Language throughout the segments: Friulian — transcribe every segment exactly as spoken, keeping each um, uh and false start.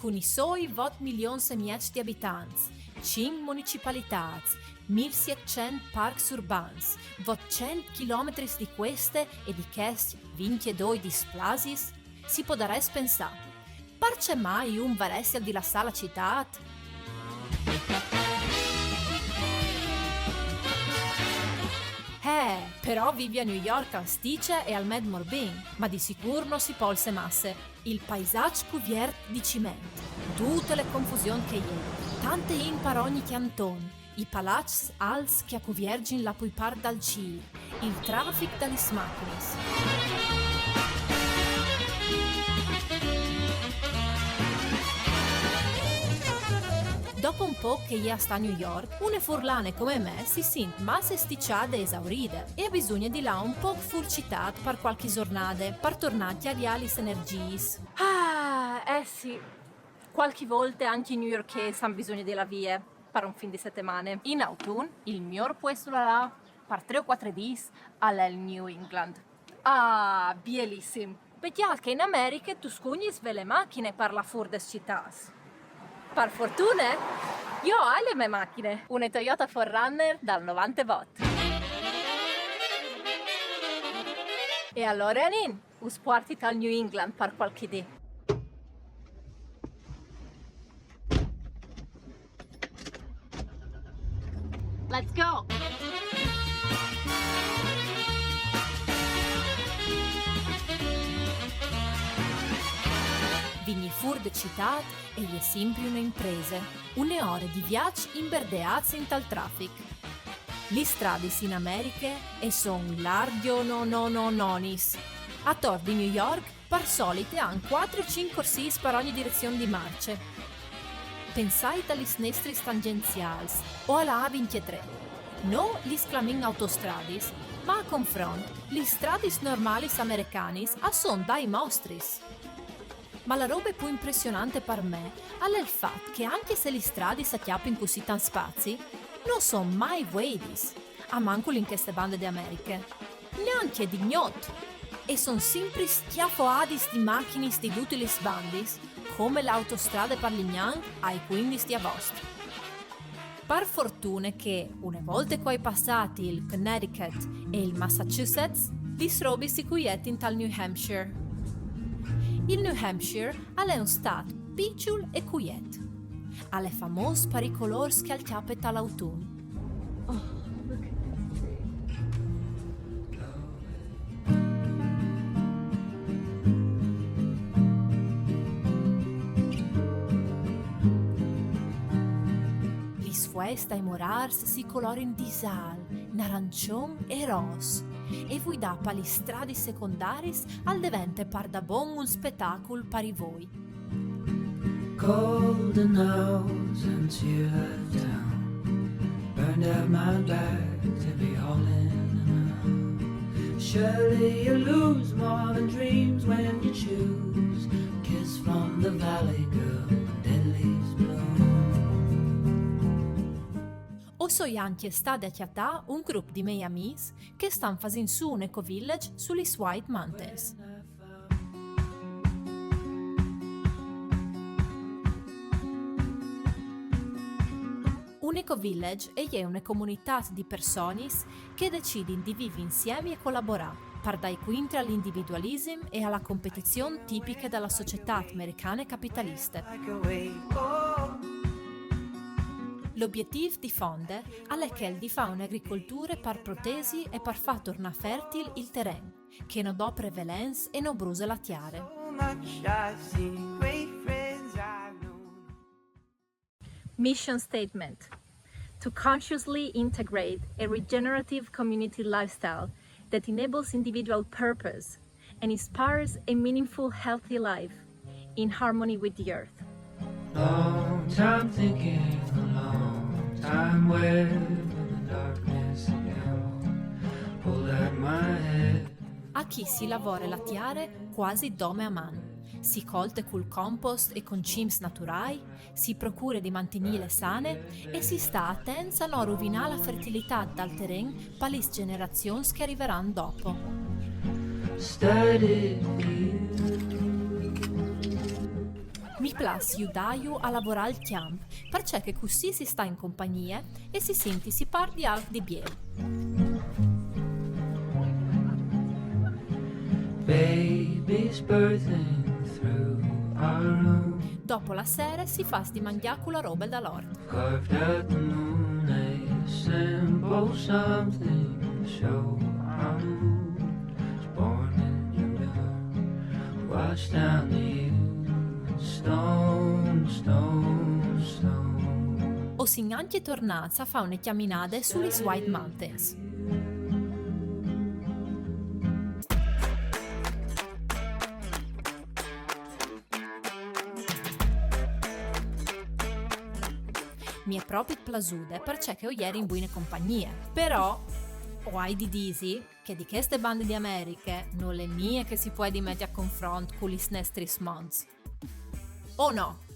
Cun i soi vot milions e mieç di abitants, cinc municipalitâts, mil sietcent parcs urbans, votcent chilometris di cueste e di chescj vincjedoi di splasis, si podarès pensâ: parcè mai un varessial di lassâ la citât? Eh, però vivi a New York al stice e al met mor bin, ma di sicûr no si polse masse. Il paisaç cuviert di ciment, dute le confusion che e je, tante int par ogni cjanton, i palaçs alts che a cuvierzin la plui part dal cîl, il trafic da lis machinis. Dopo un pôc che e je a stâ a New York, une furlane come me si sint masse stiçade e esauride e e à bisugne di lâ un pôc fûr citât par cualchi zornade, par tornâ a cjariâ lis energiis. Ah, eh sì. Cualchi volte ancje i newyorkês a àn bisugne di lâ vie par un fin di setemane. In autun, il miôr puest là par trê o cuatri dîs al è il New England. Ah, bielissim! Pecjât che in Americhe tu scugnis vê le machine par lâ fûr des citâts. Par fortune, jo o ai le mê machine, une Toyota four Runner dal novantevot. E alore anìn, us puarti tal New England par cualchi dì. Let's go! Vignî fûr de citât e je simpri une imprese, une ore di viaç imberdeâts intal trafic. Lis stradis in Americhe e son largjonononononis. Ator di New York, par solit, a àn cuatri o cinc corsîs par ogni direzion di marce. Pensait a lis nestris tangenziâls o a la A vincjetrê. Nô lis clamìn autostradis, ma a confront, lis stradis normalis americanis a son dai mostris. Ma la robe plui impressionante par me al è il fat che ancje se lis stradis a cjapin cussì tant spazi, no son mai vueidis, almancul in cheste bande de Americhe. Nancje di gnot! E son simpri scjafoadis di machinis di dutis lis bandis, come la autostrade par Lignan ai cuindis di Avost. Par fortune che, une volte che o ai passât il Connecticut e il Massachusetts, lis robis si cuietin tal New Hampshire. Il New Hampshire al è un stât piçul e cuiet. Al è famôs par i colôrs che al cjape tal autun. Oh, look at this thing. Lis fueis dai morârs si colorin di zâl, narançon e ros, e vuidâ pa lis stradis secondariis al devente pardabon un spetacul par i voi. Cold and howls and tear left town. Burned out my back to be hauling around. Surely you lose more than dreams when you choose. Kiss from the valley girl, dead leaves bloom. O soi ancje stade a cjatâ un grup di miei amîs che a stan fasint sù un eco-village su lis White Mountains. Un eco-village e je une comunitât di personis che a decidin di vivi insiemi e colaborâ, par dâi cuintri al individualisim e a la competizion tipiche da la societât americane capitaliste. L'obietîf di fonde al è chel di fâ une agricolture par protesi e par fâ tornâ fertil il teren, che no dopre velens e no bruse la tiare. Mission statement: to consciously integrate a regenerative community lifestyle that enables individual purpose and inspires a meaningful, healthy life in harmony with the earth. Long time thinking, a long time waiting, the darkness again. Pull at my head. Achì si lavore la tiare cuasi dome a man. Si colte cul compost e cun cîms naturâi, si procure di mantignîle sane e si sta atents a no ruvinâ la fertilitât dal teren pa lis gjenerazions che a rivaran dopo. Steady. Mi plâs judâju a lavorâ al cjamp, parcè che cussì si sta in compagnie e si sint i sipardi alc di biel. Babies birthing through our room. Dopo la sere si fâs di mangjâ cu la robe dal ort. Carved out the moon, a simple something to show our moon. Was born in your love, washed down to you. Stone, stone, stone. O sin ancje tornâts a fâ une cjaminade su lis White Mountains. Mi è propit plasude, parcè che o jeri in buine compagnie. Però, o ai di dîsi che di cheste bande di Americhe nol è mie che si puedi meti a confront cu lis nestris monts. O no?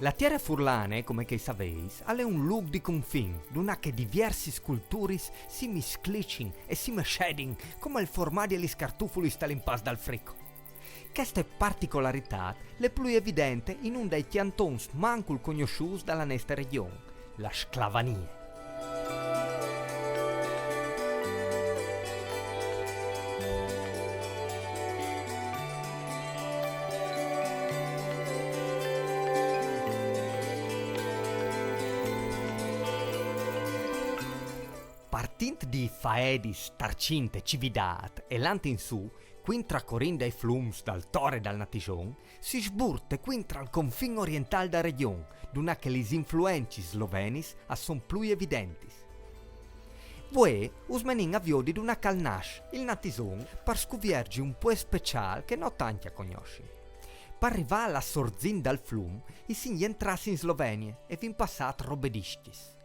La tiere furlane, come che i savês, al è un lûc di confin, dulà che diviersis culturis si misclicin e si mescedin come il formadi e lis cartufulis tal impast dal frico. Cheste particolaritât l'è plui evidente in un dai cjantons mancul cognossûts da la neste regjon, la Sclavanie. Partint di Faedis, Tarcint e Cividât e lant in sù, cuintra corint dai flums dal Tor e dal Natison, si sburte cuintra al confin orientâl da regjon, dulà che lis influencis slovenis a son plui evidentis. Vuê us menìn a viodi dulà che al nas il Natison par scuvierzi un puest speciâl che no tancj a cognossin. Par rivâ a la sorzint dal flum, i sin jentrâts in Slovenie e vin passât robe dischis.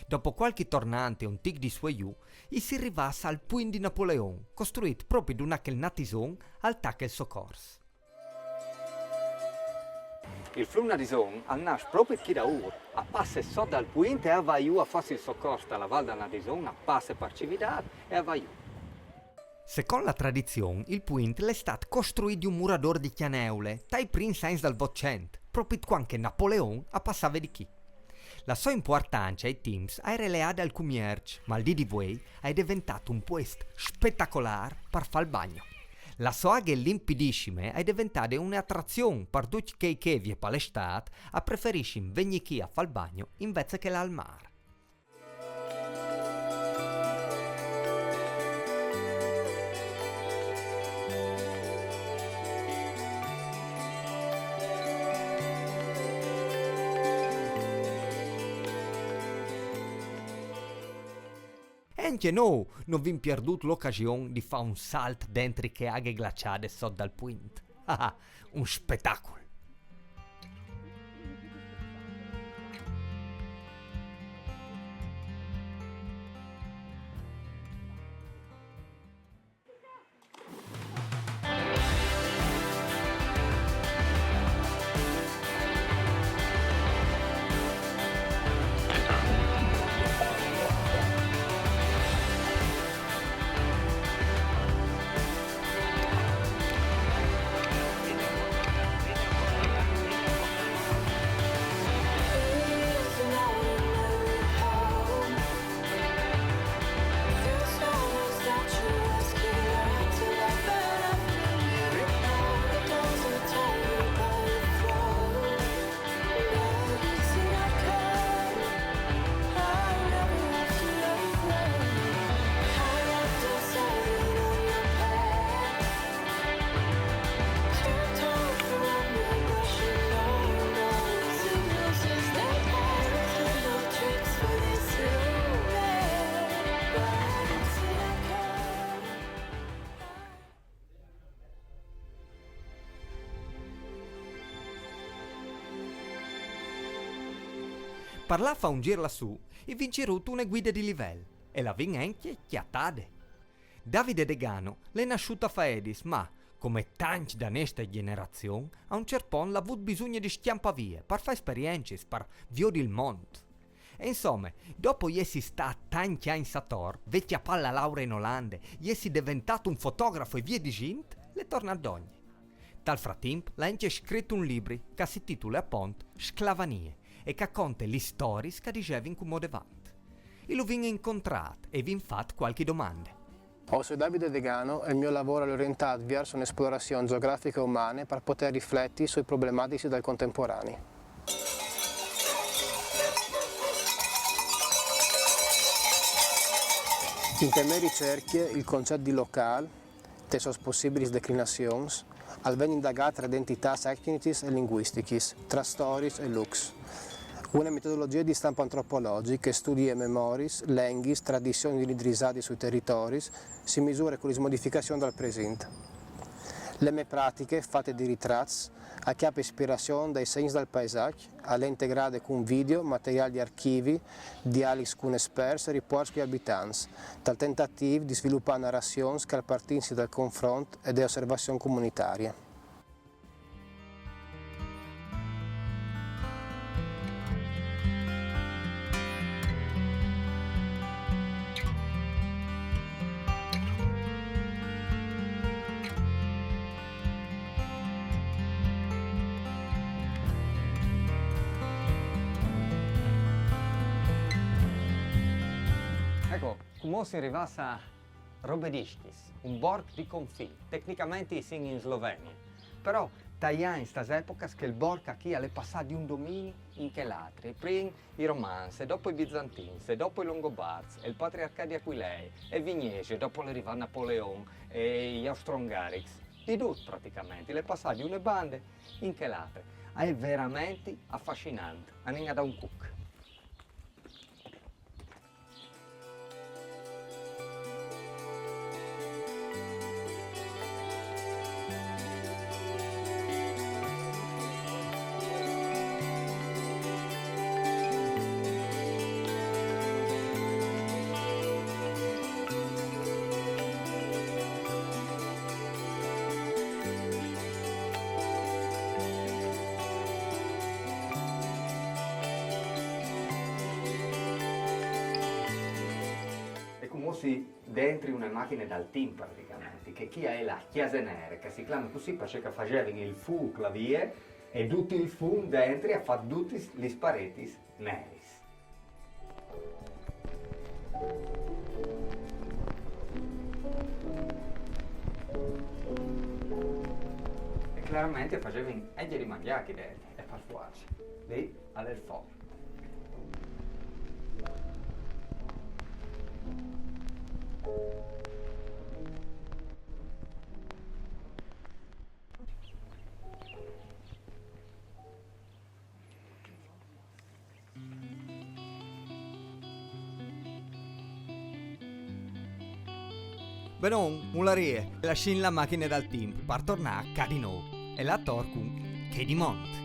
Dopo cualchi tornante un tic di suejù, i si rivàs al Puint di Napoleon, costruît propit dulà che il Natison al tache il so cors. Il flum Natison al nas propit chi daûr, a passe sot dal puint e a va jù a fâsi il so cors ta la val dal Natison, a passe par Cividât e a va jù. Secont la tradizion, il puint l'è stât costruît di un muradôr di Cjaneule, tai prins agns dal Votcent, propit cuant che Napoleon a passave di chi. La sô impuartance ai timps a jere leade al cumierç, ma al dì di vuê a è deventât un puest spetacolâr par fâ il bagno. La sô aghe limpidissime a è deventade une atrazion par ducj chei che, vie pal Estât, a preferissin vegnî chi a fâ il bagno invezit che lâ al mâr. E ancje nô no vin pierdût la ocasion di fâ un salt dentri chê aghe glaçade sot dal puint. Ah, un spetacul! Par lâ a fâ un gîr lassù, i vin cirût une guide di livel e la vin ancje cjatade. Davide Degano l'è nassût a Faedis, ma, come tancj da nestre gjenerazion, a un ciert pont al à vût bisugne di scjampâ vie, par fâ esperiencis, par viodi il mont. E insome, dopo jessi stât tancj agns ator, vê cjapât la lauree in Olande, jessi deventât un fotografo e vie disint, al è tornât dongje. Tal fratimp al à ancje scrit un libri che si titule apont Sclavanie e che al conte lis storiis che a disevin cumò devant. I lu vin incontrât e i vin fat cualchi domande. O soi Davide Degano e il mio lavoro è orientato verso un'esplorazione geografica e umana per poter riflettere sui problematici del contemporaneo. Inte mê ricercje il concet di locâl, tes sôs possibilis declinazions, al ven indagât tra identitâts etnichis e linguistichis, tra storiis e lûcs. Une metodologjie di stamp antropologjic che studie memoriis, lenghis, tradizions di lidrisadis sui territoris, si misure cu lis modificazions dal presint. La mê pratiche, fate di ritrats, a cjape ispirazion dai segns dal paisaç, al è integrade cun video, materiâl di archivi, dialîcs cun esperts e ripuarts cui abitants, tal tentatîf di svilupâ narazions che al partin dal confront e de osservazion comunitarie. Eco, cumò si rivà a Robedištis, un borc di confin, tecnicamente i sin in Slovenie. Però, tai agns, tes epocas, chel borc achì al è passât di un domini in chel altri, e prin i Romans, e dopo i Bizantins, e dopo i Longobarts, e il Patriarcât di Aquilee, e Vignesie, dopo al è rivât Napoleon, e i Austro-Ungarics, di dut praticamente, al è passât di une bande in chel altre. Al è verementri afascinant, anìn a dâ un cuc. E cumò si dentri une machine dal timp praticamente, che chi e je la cjase nere, che si clame cussì parcè che a fasevin il fûc là vie e dut il fum dentri al à fat dutis lis paretis neris. E clarementri a fasevin ancje di mangjâ chi dentri, e par fuarce. Li al è il forn. Benon, mularie, lassìn la machine dal timp par tornâ ca di nô. E là ator cun Chei di Mont.